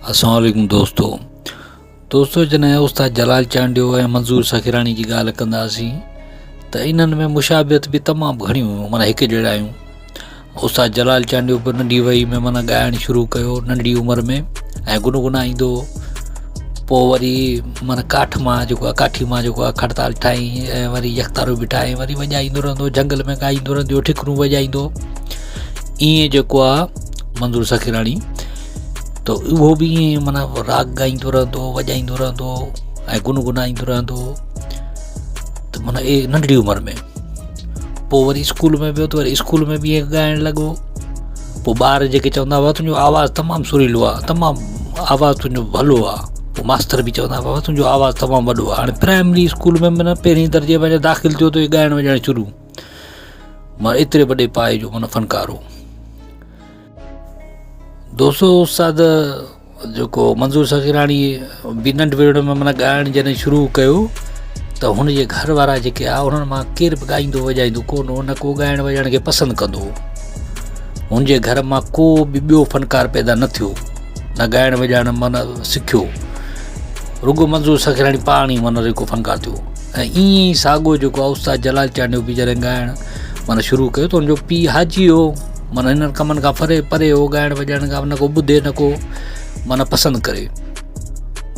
السلام عليڪم دوستو دوستو جڏهن استاد جلال چانڊيو ۽ منظور سخيراڻي جي ڳالهه ڪنداسين ته انهن ۾ مشابهت به تمام گهڻيون هيون معنيٰ هڪ جهڙا آهيون استاد جلال چانڊيو به ننڍي وهي ۾ معنيٰ ڳائڻ شروع ڪيو ننڍڙي عمر ۾ ۽ گنگنائيندو پوء وري معنيٰ ڪاٺ مان جيڪو آهي ڪاٺي مان جيڪو آهي کڙتال ٺاهي ۽ وري يڪتارو به ٺاهي وري وڄائيندو رهندو جنگل ۾ ڳائيندو رهندو ٺڪرون وڄائيندو ائين جيڪو آ منظور سخيراڻي ته اهو به ائين معنيٰ راڳ ڳائيندو رهندو هو وڄائيندو رهندو هو ۽ گنگنائيندو رهندو هو ته معنيٰ اي ننڍڙي عمر ۾ پوء وري اسڪول ۾ ويو ته وري اسڪول ۾ به ائين ڳائڻ لڳو پوء ٻار جيڪي چوندا هئا تنهنجو آواز تمام سريلو آهي تمام آواز تنهنجو ڀلو آهي پوء ماستر به چوندا هئا تنهنجو آواز تمام وڏو آهي هاڻي پرائمري اسڪول ۾ معنيٰ پهرين درجي ۾ داخل ٿيو ته ڳائڻ وڄائڻ شروع مان ايتري وڏي پائي جو معنيٰ فنڪار هو. دوستو استاد جيڪو منظور سخيراڻي به ننڍپڻ ۾ معنيٰ ڳائڻ جڏهن شروع ڪيو ته هن جي گهر وارا جيڪي آ انهن مان ڪير به ڳائيندو وڄائيندو ڪونه هو نه ڪو ڳائڻ وڄائڻ کي پسند ڪندو هو هن جي گهر مان ڪو به ٻيو فنڪار پيدا نه ٿيو نه ڳائڻ وڄائڻ معنيٰ سکيو رڳو منظور سخيراڻي پاڻ ئي معنيٰ جيڪو فنڪار ٿيو ۽ ائين ئي ساڳو جيڪو آهي استاد جلال چانڊيو به جڏهن ڳائڻ معنيٰ شروع ڪيو ته ان جو پيء حاجي هو معنيٰ هنن ڪمن کان پري پري هو ڳائڻ وڄائڻ کان نه ڪو ٻڌي نه ڪو معنيٰ پسند ڪري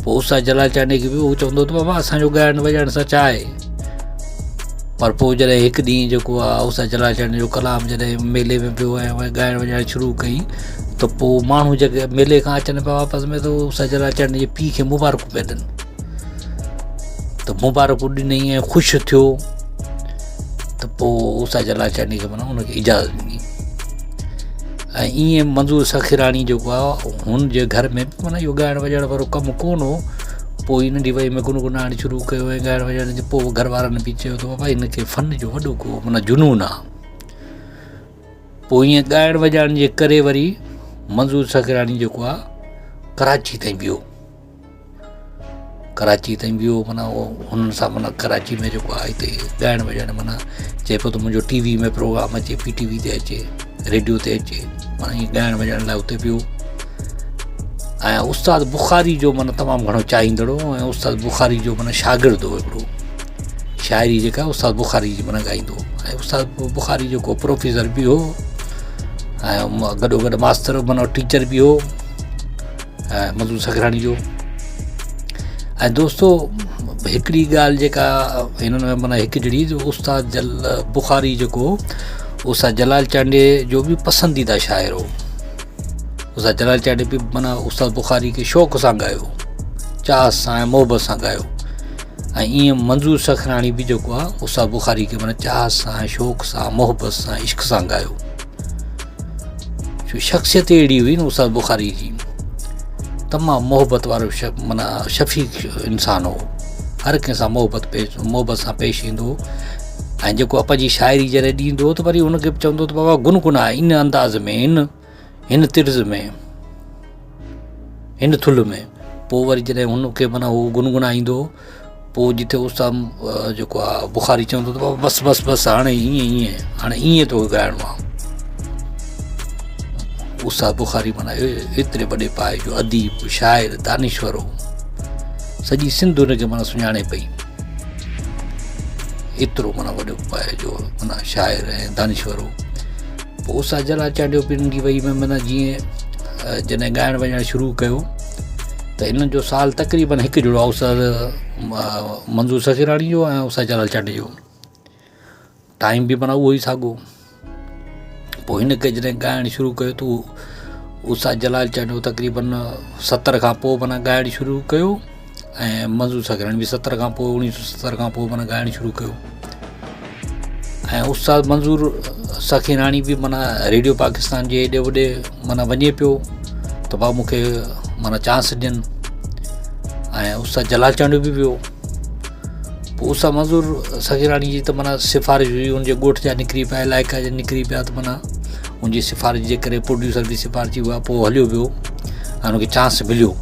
پوء استاد جلال چانڊيي کي به هو چوندو ته بابا اسانجو ڳائڻ وڄائڻ سان ڇا آهي پر پوء جڏهن هڪ ڏينهن جيڪو آهي استاد جلال چانڊيي جو ڪلام جڏهن ميلي ۾ پيو ۽ ڳائڻ وڄائڻ شروع ڪئي ته پوء ماڻهو جيڪي ميلي کان اچن پيا واپس ۾ ته استاد جلال چانڊيي جي پيء کي مبارڪون پيا ڏين ته مبارڪون ڏنئي ۽ خوش ٿيو ته پوء استاد جلال چانڊيي کي معنيٰ ان کي اجازت ڏني ۽ ائين منظور سخيراڻي جيڪو آهي هن جي گهر ۾ به معنيٰ اهو ڳائڻ وڄائڻ وارو ڪم ڪونه هو پوء هن ننڍي وئي ۾ گنگنائڻ شروع ڪيو ۽ ڳائڻ وڄائڻ جي پوء گهر وارن به چيو ته بابا هن کي فن جو وڏو ڪو معنيٰ جنون آهي پوء ائين ڳائڻ وڄائڻ جي ڪري وري منظور سخيراڻي جيڪو آهي ڪراچي تائين ويو ڪراچي تائين ويو معنيٰ اهو هنن سان معنيٰ ڪراچي ۾ جيڪو آهي هتي ڳائڻ وڄائڻ معنيٰ چئي پيو ته منهنجو ٽي وي ۾ پروگرام اچي پي ٽي وي تي اچي ريڊيو تي اچي معنيٰ ائين ڳائڻ وڄائڻ لاء اتي ويو ۽ استاد بخاري جو معنيٰ تمام گهڻو چاهيندڙ هو ۽ استاد بخاري جو معنيٰ شاگرد هو هڪڙو شاعري جيڪا استاد بخاري جي معنيٰ ڳائيندو هو ۽ استاد بخاري جيڪو پروفيسر به هو ۽ گڏو گڏ ماستر معنيٰ ٽيچر به هو ۽ منظور سکراڻي جو ۽ دوستو هڪڙي ڳالهه جيڪا هنن ۾ معنيٰ هڪ جهڙي جو استاد جل بخاري جيڪو استاد جلال چانڊيي جو به پسنديده شاعر هو استاد جلال چانڊيي به معنيٰ استاد بخاري کي شوق سان ڳايو چاهه سان ۽ محبت سان ڳايو ۽ ائين منظور سکراڻي به جيڪو آهي استاد بخاري کي معنيٰ چاهه سان شوق سان محبت سان عشق سان ڳايو جو شخصيت اهڙي هئي نه استاد بخاري جي تمام محبت وارو معنيٰ شفيق انسان هو هر ڪنهن سان محبت پيش محبت سان پيش ايندو هو ۽ جيڪو پنهنجي شاعري جڏهن ڏيندو هو ته وري هن کي به چوندو ته بابا گنگنا ان انداز ۾ هن هن طرز ۾ هن ٿلهه ۾ پوء وري جڏهن هن کي معنيٰ هو گنگنائيندو هو پوء جتي استاد جيڪو آ بخاري چوندو ته بابا بس بس بس هاڻي ائين ائين هاڻي ائين توکي ڳائڻو آ استاد بخاري معنيٰ ايتري وڏي پائي جو اديب شاعر دانشور هو سڄي سنڌ هن کي معنيٰ سڃاڻي پئي ايترو معنيٰ وڏو پائي جو معنيٰ شاعر ۽ دانشور هو پوء استاد جلال چانڊيو پڻ جي وئي ۾ معنيٰ جيئن جڏهن ڳائڻ وڄائڻ شروع ڪيو ته انهن جو سال تقريبن هڪ جهڙو آهي استاد منظور سخيراڻي جو ۽ استاد جلال چانڊيي جو ٽائيم به معنيٰ اهو ئي ساڳو پوء هن کي جڏهن ڳائڻ شروع ڪيو ته استاد جلال چانڊيو تقريبن 70 کان پوء معنيٰ ڳائڻ شروع ڪيو ۽ منظور سخيراڻي به 70 کان پوء 1970 کان پوء معنيٰ ڳائڻ شروع ڪيو ۽ استاد منظور سخيراڻي به معنيٰ ريڊيو پاڪستان جي ايڏي وڏي معنيٰ وڃي پيو ته ڀاء مونکي معنيٰ چانس ڏين ۽ استاد جلال چانڊيو به ويو پوء استاد منظور سخيراڻي جي ته معنيٰ سفارش هئي ان جي ڳوٺ جا نڪري پيا علائقا جا نڪري پيا ته معنيٰ ان جي سفارش جي ڪري پروڊيوسر به سفارشي هئا پوء هليو ويو ۽ ان کي چانس مليو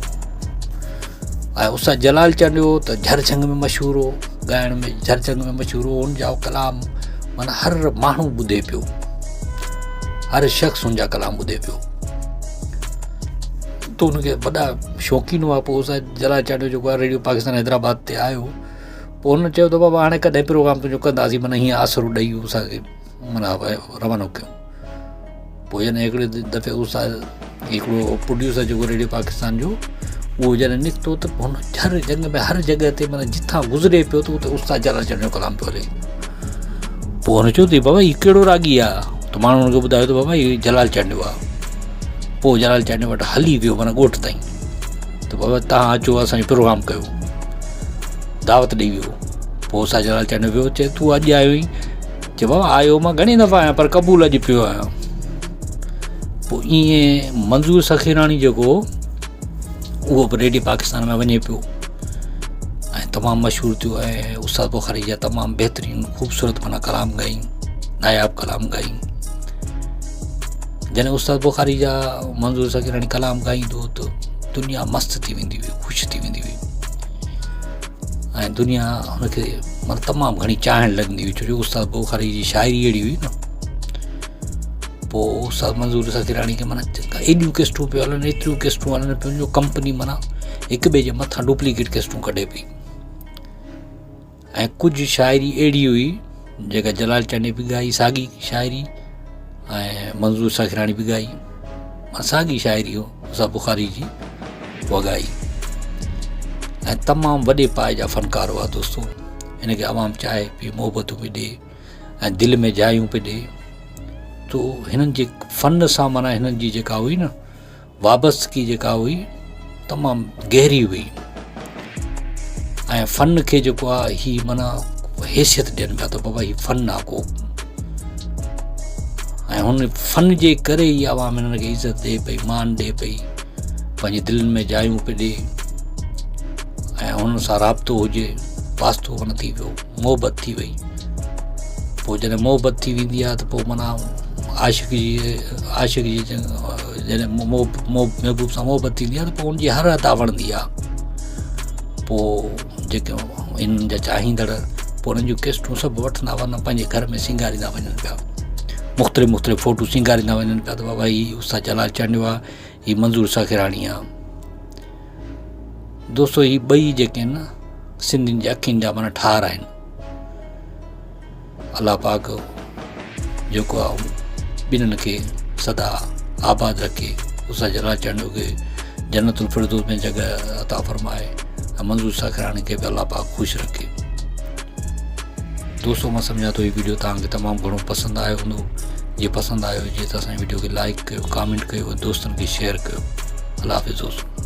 ۽ استاد جلال چانڊيو ته جھر جھنگ ۾ مشهور هو ڳائڻ ۾ جھر جھنگ ۾ مشهور هو هن جا ڪلام معنيٰ هر ماڻهو ٻڌي پيو هر شخص هن جا ڪلام ٻڌي پيو. ته ان کي وڏا شوقين هئا. پوء استاد جلال چانڊيو جيڪو آهي ريڊيو پاڪستان حيدرآباد تي آيو، پوء هن چيو ته بابا هاڻي ڪڏهن پروگرام تنهنجو ڪنداسين، معنيٰ هيئن آسرو ڏئي اسان کي معنيٰ روانو ڪيو. پوء جڏهن هڪڙي دفعي استاد هڪڙو پروڊيوسر جيڪو ريڊيو پاڪستان جو اهو جڏهن نڪتو ته هن هر جنگ ۾ هر جڳهه تي معنيٰ جتان گذري پيو ته اتي استاد جلال چانڊيو جو ڪلام پيو هلي. پوء هن چيو ته بابا هي ڪهڙو راڳي آ؟ ته ماڻهن هن کي ٻڌايو ته بابا هي جلال چانڊيو آ. پوء جلال چانڊيو وٽ هلي ويو معنيٰ ڳوٺ تائين ته بابا تهان اچو اسان جو پروگرام ڪيو، دعوت ڏئي ويو. پوء استاد جلال چانڊيو ويو، چي تون اڄ آيو آهين؟ چي بابا آيو مان گهڻي دفعا آهيان پر قبول اڄ پيو آهيان. پوء ائين منظور سخيراڻي جيڪو اهو به ريڊيو پاڪستان ۾ وڃي پيو ۽ تمام مشهور ٿيو ۽ استاد بخاري جا تمام بهترين خوبصورت معنيٰ ڪلام ڳائين، ناياب ڪلام ڳائين. جڏهن استاد بخاري جا منظور سخيراڻي ڪلام ڳائيندو هو ته دنيا مست ٿي ويندي هئي، خوش ٿي ويندي هئي ۽ دنيا هن کي معنيٰ تمام گهڻي چاهڻ لڳندي هئي، ڇو جو استاد بخاري جي شاعري اهڙي هئي نه. پوء استاد منظور سخيراڻي کي معنيٰ ايڏيون ڪيسٽون پيون هلن، ايتريون ڪيسٽون هلن پيون جو ڪمپني معنيٰ هڪ ٻئي جي مٿان ڊپليڪيٽ ڪيسٽون ڪڍي پئي. ۽ ڪجهه شاعري اهڙي هئي جيڪا جلال چانڊيي به ڳائي ساڳي شاعري ۽ منظور سخيراڻي به ڳائي، ساڳي شاعري هو استاد بخاري جي اها ڳائي. ۽ تمام وڏي پائي جا فنڪار هئا دوستو، هن کي عوام چاهي پئي، محبتون به ڏي ۽ دل ۾ جايون پئي ڏي. تو هنن جي فن سان معنيٰ هنن جي جيڪا هئي نه وابستگي جيڪا هئي تمام گهري هئي ۽ فن کي جيڪو آهي هي معنيٰ حيثيت ڏين پيا ته بابا هي فن آ ڪو، ۽ هن فن جي ڪري ئي عوام هنن کي عزت ڏي پئي، مان ڏي پئي، پنهنجي دلين ۾ جايون پئي ڏي ۽ هن سان رابطو هجي واسطو معنيٰ ٿي ويو، محبت ٿي وئي. پوء جڏهن محبت ٿي ويندي آهي ته پوء معنيٰ عاشق جي عاشق جي جڏهن محبوب سان محبت ٿيندي آهي ته پوء ان جي هر ادا وڻندي آهي. پوء جيڪي انهن جا چاهيندڙ پوء انهن جون ڪيسٽون سڀ وٺندا وڃن پنهنجي گهر ۾ سينگاريندا وڃن پيا، مختلف مختلف فوٽو سينگاريندا وڃن پيا ته بابا هي استاد جلال چانڊيو آهي، هي منظور سخيراڻي آهي. دوستو هي ٻئي جيڪي آهن نه سنڌين جي اکين جا معنيٰ ٺار آهن. الله پاڪ جيڪو آهي ٻنهن کي سدا آباد رکي، استاد جلال چانڊيو کي جنت الفردوس ۾ جڳهه عطا فرمائي ۽ منظور سخيراڻي کي به الله پاڪ خوش رکي. دوستو مان سمجهان ٿو هي ويڊيو توهان کي تمام گهڻو پسند آيو هوندو. جي پسند آيو هجي ته اسان جي ويڊيو کي لائڪ ڪيو، ڪامينٽ ڪيو ۽ دوستن کي شيئر ڪيو. الله حافظ دوستو.